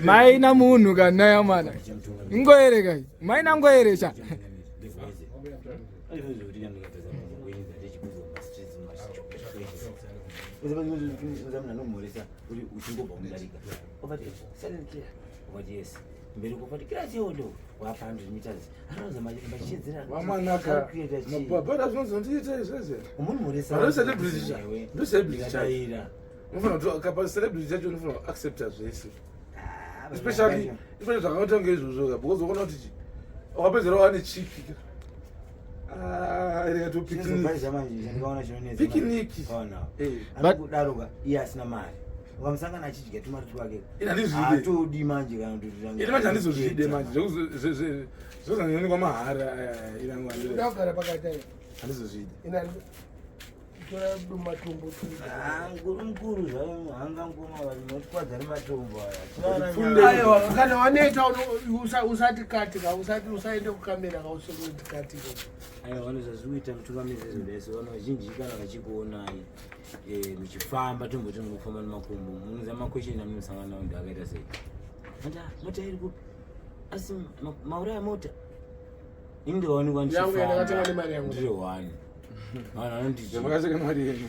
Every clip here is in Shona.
Maina munhu kana mana. Ngoere kai. Maina ngoere cha. Vamanaka mabhabhara zvinozondiita izvezve. Vano celebrity cha. Ndo celebrity cha. Unofanira kuti kapa celebrity chacho unofanira kuaccepta zvese. Especially especially zvakaita kunge izvozvo ka because ukaona kuti wakapedzera wane chiki. Ah, iri kato picnic. Picnic. Anokudaro iye asina mari. Ukamusangana achidya tumari twake. Ini handizvide. Atodi manje kana kuti Ini manje handizozvide manje zvozanyonikwa mahara Ndakugara pakati ayo. handizozvide. Ina tora matombo. Ah, mukuru mukuru zvayo hanga ngoma vanotikwadza nematombo aya. Pfunde. Aiwa kana waneta usati kati ka usati usaende kukamera ka usati kati ka. Aiwa vanhu zvazvikuita mutungamiri zvezudaisi vanhu vazhinji kana vachikuonai muchifamba tomboti mukufamba nemakumbo munoziva makwesheni amunosangana nawo ndi akaita sei mati "Ah, mota iri kupi asi mauraya mota ini ndikaonekwa Yangu yandakatenga nemari yangu. ndiri one vanhu vanonditi Makaseka mari yenyu.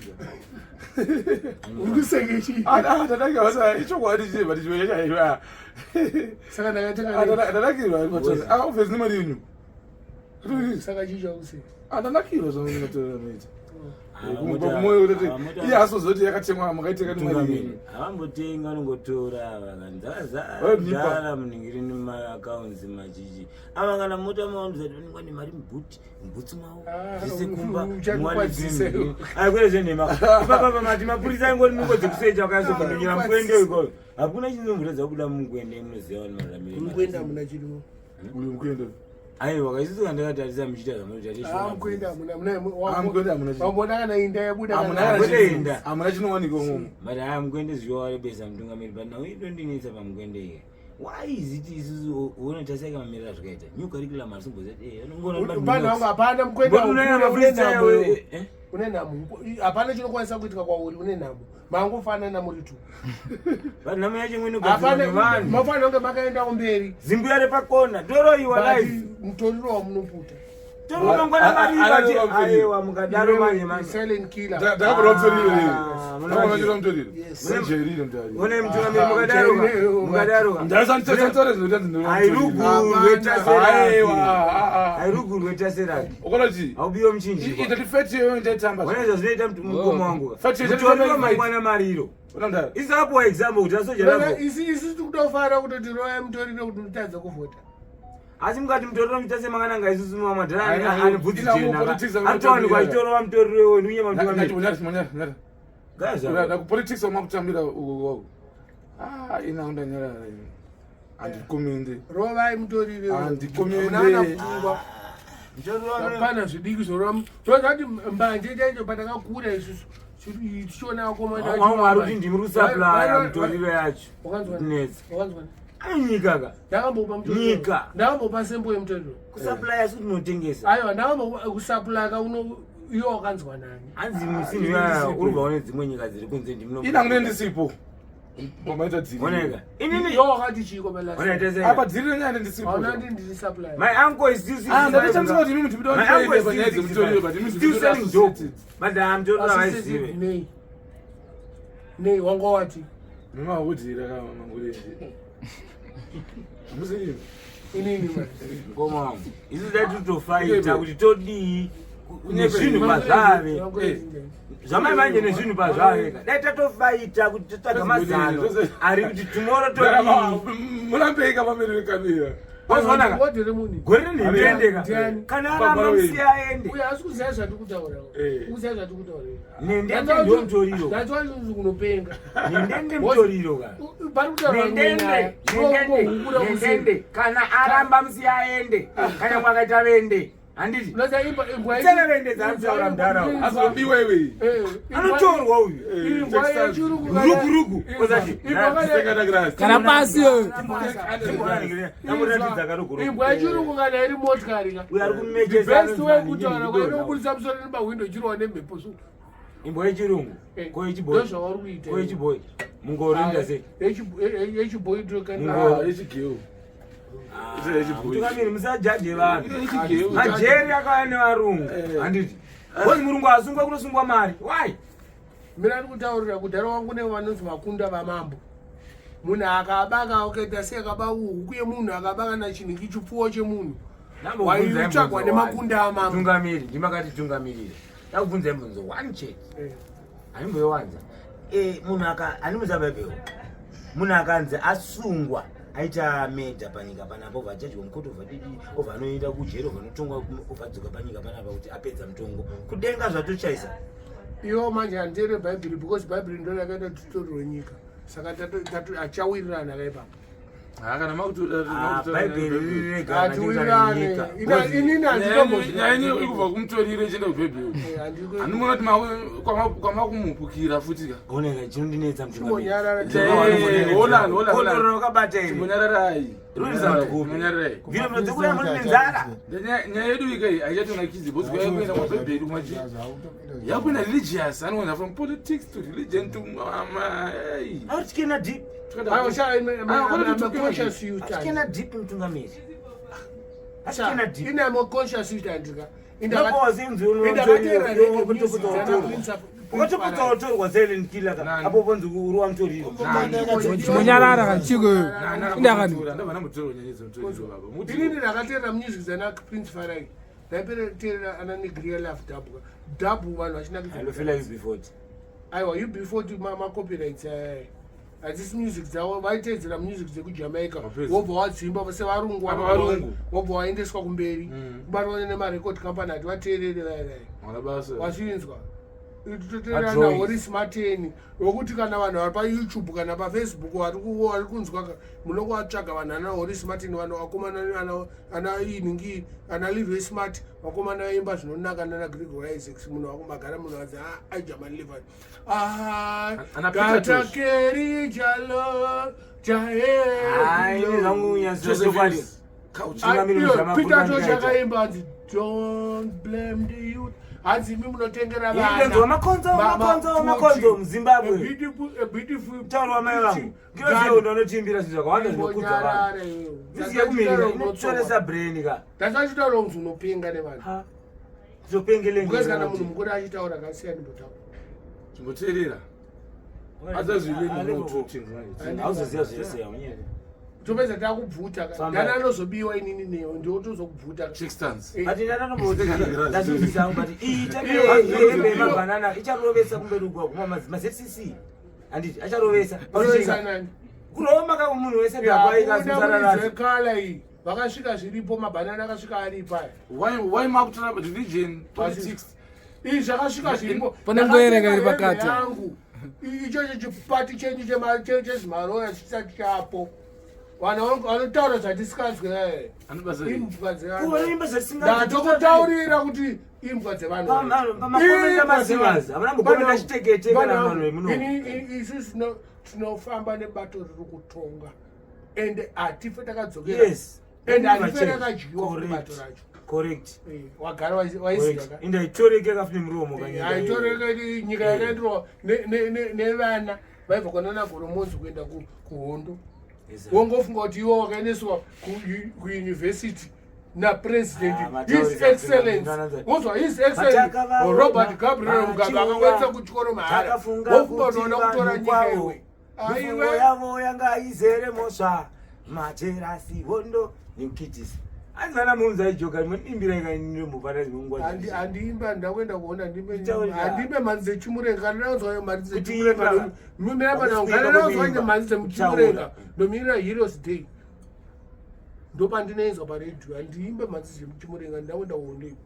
Uri kuseke chii? Tadakirwa basa ichokwadi chii but chiwe chaiwa. Saka ndakatenga nei? Tadakirwa but obviously nemari yenyu. Saka chii chakuseka? Tadakirwa zvamunotora maita. "Ah, Kumba kumoyo kuti iye asozoti yakatengwa makaitenga nemari yenyu. Mutungamiri, havambotenga vanongotora Vanonyipa. vakanzazara muningiri nemaakaunzi machichi ava kana mota mavanozati vanengwa nemari mubhuti mubhutsi mavo Ah, zvese kumba uchakukwadzisa iwe. aikwere zvenhema ipapapa mati mapurisa aingori nungo dzekusecha vakazokunhunyira mukwende ikoyo hakuna chinomboratidza kubuda mukwende munoziva vanhu mararamire Mukwenda hamuna chirimo. Uyu mukwenda. aiwa kaisusu kandakatarisa muchiita zvamunoita Ah, mukwenda hamuna muna Ah, mukwenda hamuna chirimo. Wambona kana inda yabuda Hamuna kana- kana Kwete chirimo. inda. Hamuna chinowanikwa umomo. but haya mukwende zvichiwarebesa mutungamiri but now idondinetsa pamukwende iye why is it isusu uone tasaika mamiriro azvikaita new curriculum harisombozati Panhu wangu hapana mukwenda une nhamo iwe. eh? Une nhamo. Hapana chinokwanisa kuitika kwauri une nhamo. Mangofanana muri tu. but nhamo yacho imwe Hapana inogadzirwa nevanhu mafanira kunge makaenda kumberi. zimbuya repakona toroiwa But life mutoriro wamunoputa. toromangwana Ah, ah, ah, mariaiwa mukadaro manje manje Silent killer. Ndakabona mutoriro. Ah, Ndakabona chiro mutoriro. Yes. Mujerire mutari. one mutungamiri mukadaro mukadaro Ndasanditore zvinoita ndinotora. airugurwe taseraki Aiwa. ah, ah. airugurwe taseraki Ukaona chi? aubiwe muchinjikwa Ita tifeti iyoyo ndaitamba. Wana zvazvinoita mukoma wangu Fati, mutoriro fati, mangwana mariro Ona mudhara. isapo example kuti asoja Vana, rako isi isi tikutofara kutoti roya mutoriro kuti mutadze kuvhota. asi mukati mutoriro muchita semakananga isusu mamadhara Ayi, ane bvudzi ina jena politics aritowanikwa achitorova mutoriro iwo ndiunyama Nyati, mutungamiri nyati, nyati, nyati. gaya zvako Ndakupolitics wamakutambira uko kwako. Ah, ina undanyarara ini. Handikomende. Rovai mutoriro. Handikomende. Hamuna pfungwa. mutoriro Hapana zvidiki zvorova. Tozati mbanje chaicho patakakura isusu tichiona vakomana vamwe vari kuti ndimi kusaplaya mutoriro yacho Wakanzwa? netsa Wakanzwa? anyika ka Ndakambopa mutoriro. Nyika. Ndakambopa sembo yemutoriro. kusaplaya si tinotengesa Aiwa ndakambopa kusaplaka uno iwo wakanzwa nani? hanzi musini uya urubva une dzimwe nyika dziri kunze ndimi Ina ngune ndisipo. Pamaita dziri. oneka inini Iwo wakati chiko balasi. Ona ita Apa dziri renyaya ndisipo. Hauna ndi ndiri supply. My uncle is still Ah, ndatochamisika kuti imi muchipinda My uncle is kuti nyaya still dzemutoriro but imi still selling dope. associated. But I'm told Associated havazive. nei? Nei wanga wati? Mamakudyira kama mangurenje. Hamusiri. Inini man. Ngoma wangu. Isu dai totofaita kuti todii nezvinhu pazvave. Zvamai manje nezvinhu pazvave. Dai tatofaita kuti totsvaga mazano ari kuti tomorrow todii. Murambeika pamberi vekamera. Wazwanaka? Wodhere muni. Gore rinhendendeka. Ndiani? Kana aramba musiye aende. Uyo asi kuziva zvatikutaura. Eh. Kuziva zvatikutaura. Nendende ndiwo mutoriro. That's why uzi kunopenga. Nendende mutoriro ka. Pari kutaura Nendende, nendende, nendende. Kana aramba musiye aende. Kana mwakaita vende. Handiti? Unoziva imba imbwa Tsena vende dzaanotaura mudhara uyu. Azobiwa iwe. Anotorwa uyu. Imbwa yechirungu Rugu rugu. Ozati. Kana pasi yo. Ndamuratidza karugu rugu. Imbwa yechirungu kana iri motikari ka. Uyu ari The kumechesa. best way kutaura kwainobudisa musoro nemahwindo ichirwa nemhepo so. Imbwa yechirungu. Eh, Ko yechibhoyi. ndozvavari kuita. Ko yechibhoyi. Mungoro inoita sei? Yechibhoyi Mungoro. Ah, yechigeu. Ita yechibhoyi. Mutungamiri musajaje vanhu. Yechigeu. Majeri akauya nevarungu. Eh. Handiti. Kozi murungu asungwa kunosungwa mari. Why? Mina ndi kutaurira kudhara wangu ne vanonzi vakunda vamambo. Munhu akabaka ukaita sei akaba huku yemunhu akaba kana chinhu chipfuwo chemunhu. Waitsvagwa nemakunda amambo. Tungamiri, ndimakati tungamirira. Ndakubvunzai mubvunzo one chete. Eh. Handimboiwanza. Eh, munhu aka handimuziva Bhaibheri. Munhu akanzi asungwa aita meda panyika panapa obva ajajwa mukoto obva didi obva anoenda kujeri obva anotongwa obva adzoka panyika panapa kuti apedza mutongo kudenga zvatochaisa. Iwo manje handiteere bhaibheri because bhaibheri ndo rakaita tutorwe nyika. Saka achawirirana kaipapo. Ah, kana makutoda Ah, Bhaibheri riri rega Hatiwirirane. nyika. Inini handitombozi- nyaya yenyu ikubva kumutoriro ichienda kubhebheu. Eh, Handimuona kuti kwamakumupukira futi ka. Oneka chinondinetsa mutungamiri. Chimbonyarara. Eh, hold on, hold on, hold on. Kondoro wakabata here. Chimbonyararai. Rurisa kupi? Chimbonyararai. Viro munodzokorera muri nenzara. Nyaya yedu ika iyi haichatonakidzi because kwayakuenda kwabhebheri kumachi. Yakuenda religious anoenda from politics to religion to mama. Hey. Atikena deep. Aiwa, sha, Ah, what I'm did a you do? conscious youth. Atikena deep mutungamiri. Atikena deep. Ine I'm a conscious youth andika. Ndakateera ukatopotsa watorwa silent killer ka Nani? apo ponzi uri wamutoriro. Chimbonyarara kana chiko indakani. Ndabva ndambotorwa nyaya dzemutoriro baba. Muti Inini ndakateerera music dzana Prince Farai. Ndaipeteerera ana Negriya Love Dub. Dub vanhu vachinakidza. Alofela UB40. Aiwa UB40 macopyrights aya. Hadzisi music dzavo vaiteedzera music dzekuJamaica. Mapedzi. Wobva wadzimba sevarungu Apa varungu. wobva waendeswa kumberi. Kubatwa nemarecord company ati vateerere vaya vaya. mwana basa. Wazvinzwa toteerera Madrawings. nahoris martin wekuti kana vanhu vari payoutube kana pafacebook vari kunzwa munokuvatsvaga vanhu ana horis martin vanhu vakomana ana iningi ana leroy smart vakomana vaimba zvinonaka nana gregory isaacs munhu wakumagara munhu adzi aijaman livan Ana Peter Tosh. gatakeri jalo Hayi ini zvangu Joseph nyatsochokwadi. Hills. Couch. Tungamiri muzama peter kuna tosh ndikaita. akaimba hanzi don't blame the youth hanzi imi munotengera Inonzwa makonzo makonzo makonzo muZimbabwe. A beautiful Mutauro wamai vangu. Ngirozi unotiimbira zvinhu zvakawanda zvinokudza vanhu. Ziziye kumirira inotoresa brain ka. ndasachitaura kunzi unopenga nevanhu Ha. Kutopengelenge. because kana munhu mukuru achitaura akasiyani mbotaura Chimboteerera. Others you learn more two things. right? Hauzoziva zvese haunyeri. topedza takubvuta Famba. ndani anozobiwa inini newe ndiwo tozokubvuta Check stands. Eh, But ndatomboti but iyi Iyo- ichake mabhanana icharovesa kumberi uko kuma maZCC. Handiti acharovesa. unoisa nani? Kuroma ka munhu wese Hakuna ndakwaika muridzi wekala iyi vakasvika zviripo mabhanana akasvika aripo aya Why makutora religion politics? Izvi zvakasvika zviripo Pane ngoerenga iri Ndakatenga pakati. hembe yangu ichocho chipati chenyu chezimaroya chisati chapo vanhu vanotaura zvatisinganzwe Anobasa rei? imbwa dzevanhu Kuimba zvatisingazwi. ndatokutaurira kuti imbwa dzevanhu Pamakomenta Imbwa masingers, dzevanhu. havana kumbogomenta Vanhu- chitekete kana vanhu- vanhu vemuno. Isusu tinofamba nebato riri kutonga ende hatife takadzokera Yes. ende hatife Change. takadyiwa Correct. kubato racho Correct. Eh, wagara waiziva Correct. Ende haitoreke kafu nemuromo kanyika. haitoreke nyika yakaenderwa nevana vaibva kwanana goromonzi kuenda kuhondo Exactly. wongofunga kuti iwo wakaendeswa kuyunivhesity napresident Ah, mataurisa his excellence kuti wozwa his excellence Vatakavaona, robert gabriel mugabe vachiuya, akakuendesa kuchikoro mahara takafunga wofunga kuti kuti unoda kutora vanhu nyika kwavo iwe mifungo aiwe yavo yanga izere mhosva materasi hondo nekukitisa hanzi vana munhu aijoka rimwe ikainirembopata dzimwe nguva Handiimba ndakuenda kuona Kutaurira. handimbe mhanzi dzechimurenga kana ndakunzwa mhanzi Kuti dzechimurenga imba. kana ndakunzwa Kuimba. mhanzi dzemuchimurenga Kutaura. ndomirira heroes day ndopandinoinzwa paredhiyo handiimbe mhanzi dzemuchimurenga ndakuenda kuhondo iko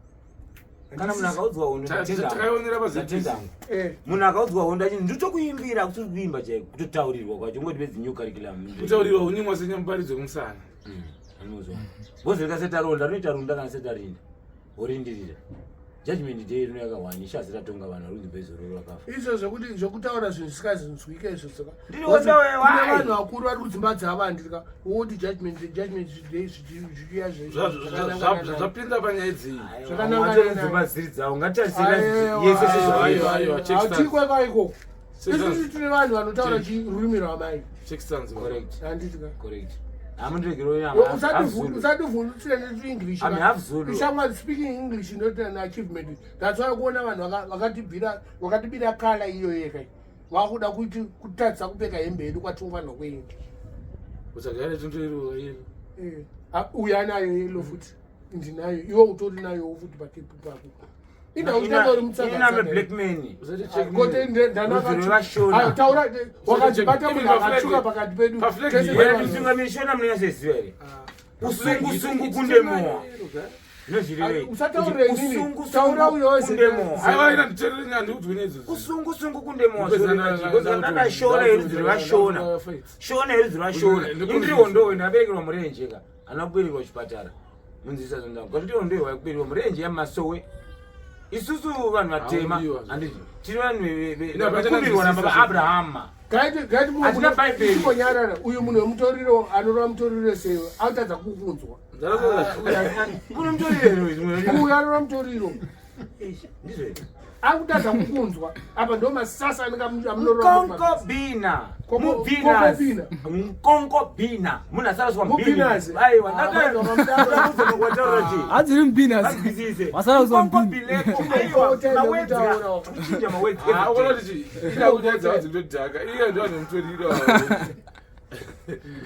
kana munhu akaudzwa hondo Takaionera paZBC. ndatenda Eh. munhu akaudzwa hondo achinzi nditokuimbira kusiri kuimba chaiko kutotaurirwa kwacho ungoti bedzi new curriculum Kutaurirwa unyimwa senyamuparidzo yemusana. bozoreka setaronda rinoita runda kana setarinda worindirira Judgment day rino yakahwani ishazi ratonga vanhu vari kunzi bezororo vakafa. Izvo zvekuti zvekutaura zvinhu zvisingazinzwike izvo saka. Ndiri wonda we, why? Kune vanhu vakuru vari kudzimba dzavo handika woti judgment judgment day zvichiuya zve. Zvapinda panyaya idzii. Zvakanangana dzimba dziri dzavo ngatarisei yese sezvayo. Aiwa, check stance. Hatikwe kaiko. Check stance. Isusu tine vanhu vanotaura chirurimi rwamai. Check stance. Correct. Handiti ka. Correct. Hamundiregerero Usativhundutsire netuenglish. I'm half Zulu. Ishamwari speaking English not an achievement. That's why kuona vanhu vakatibira vakatibira kala iyo yeka. Vakuda kuti kutadza kupfeka hembe yedu kwatinofanirwa kuenda. Usagare tuntoiro yelo. Eh, uyu anayo yelo futi. Ndinayo. Iwe utori nayo futi pakepu pako. Inda uri mutsanga. Ina black man. Kote ndanaka. Taura wakazvibata munhu akatsvuka pakati pedu. Mutungamiri Shona munonyatsoziva here? Usungu sungu kundemowa. Nozvirevei? Usataurire inini. Taura uyo wese. Kundemowa. Aiwa ina nditerere nyaya udzwe nedzo. Usungu sungu kundemowa. Ndaka Shona yerudzi rwaShona. Shona yerudzi rwaShona. Indiri hondowe ndaberekerwa murenje ka. Ana kuberekerwa kuchipatara. Munzisa zonda. Kuti hondowe wakuberekerwa murenje yamasowe. Isusu vanhu vatema handiti tiri vanhu vekumbirwa nababa Abrahama. Gaiti Hatina Bhaibheri. Chimbonyarara uyu munhu wemutoriro anorova mutoriro sei akutadza kukunzwa. Muno mutoriro here? Uyu anorova mutoriro. Ndizvo here? Akutadza kukunzwa. Apa ndo masasa anenge amunorova. Mkonko bina. Koko- Mubinas. koko bina. Mkonko bina. Munhu asaraswa Mubinas. Aiwa, Ah, ndakataura chii? Hadziri mubinas. Vazwisise. Wasara kuzwa Mkonko mbini. bileko. Aiwa, Utenda mawedzi kutaura. kuchinja mawedzi. Ah, unoona kuti ina kunyaya dzavo dzinodhaka. Iye ndo anomutoriro.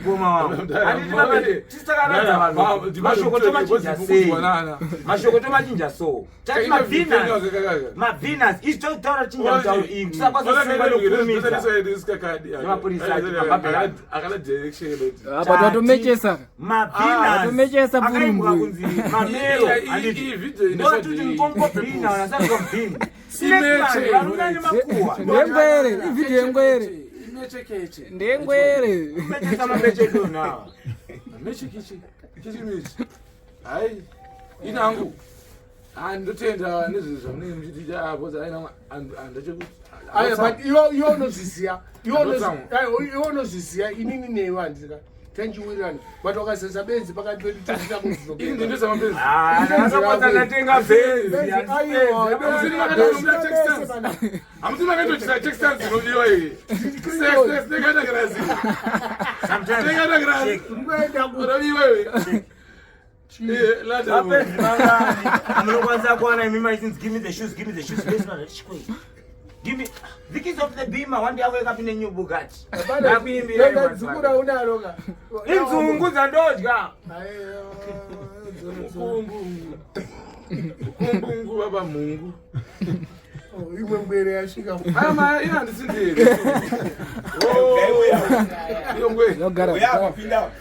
Ngoma wangu. Handiti baba, tisakaradza vanhu. Mashoko tomachinja sei? Mashoko tomachinja so. Tati mabinas. Mabinas. Izvi totaura chinja mutauro iyi. Tisakwazosunga nokurumidza. Nemapurisa ati mabhabhirani. Akana direction. Apa tatomechesa. Mabinas. Atomechesa Akaimbwa purumbu. kunzi mamero. Iyi- iyi- Handiti. iyi video ine Ndoti shadi- mkonko bina wanasaruzwa mbini. Imeche. Varume nemakuhwa. Ndengwere, ivideo yengwere. Imechekeche. Ndengwere. Mechesa mameche dona. Mechekeche. Chechimeche. Hai. Inangu. Andotenda nezvinhu zvamunenge muchitiita apo aina andachekuti. Aya but iwe iwe unozviziya. Iwe Andotsamwa. iwe unozviziya inini newe handika. Tanchiwirirana. But wakazeza benzi pakati pedu tozvita Ini ndindosa mapenzi. Ah, ndakapotsa ndatenga bhenzi. Aiwa, Hamuzini makaita check stance. Hamuzini makaita check stance inodiwa iyi. Sex sex nekaita grasi. Sometimes. Nekaita grasi. Unodiwa iwe. Eh, lata. Mapenzi mangani amunokwanisa kuwana imi machinzi give me the shoes, give me the shoes. Best man, chikwei. Give me the keys of the beamer. One day I wake up in a new Bugatti. Ndakuimbira imwe Dzukura unaroka. Inzungu dzandodya. Mukumbungu. Mukumbungu baba mungu. Imwe ngwere yasvika. Ama ina handisindiri. Oh. Iyo ngwe. Yogara. Uyapinda.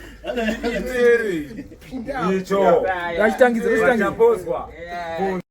Indiri. Pinda. Icho. Ngachitangidze, ngachitangidze. Vachapozwa.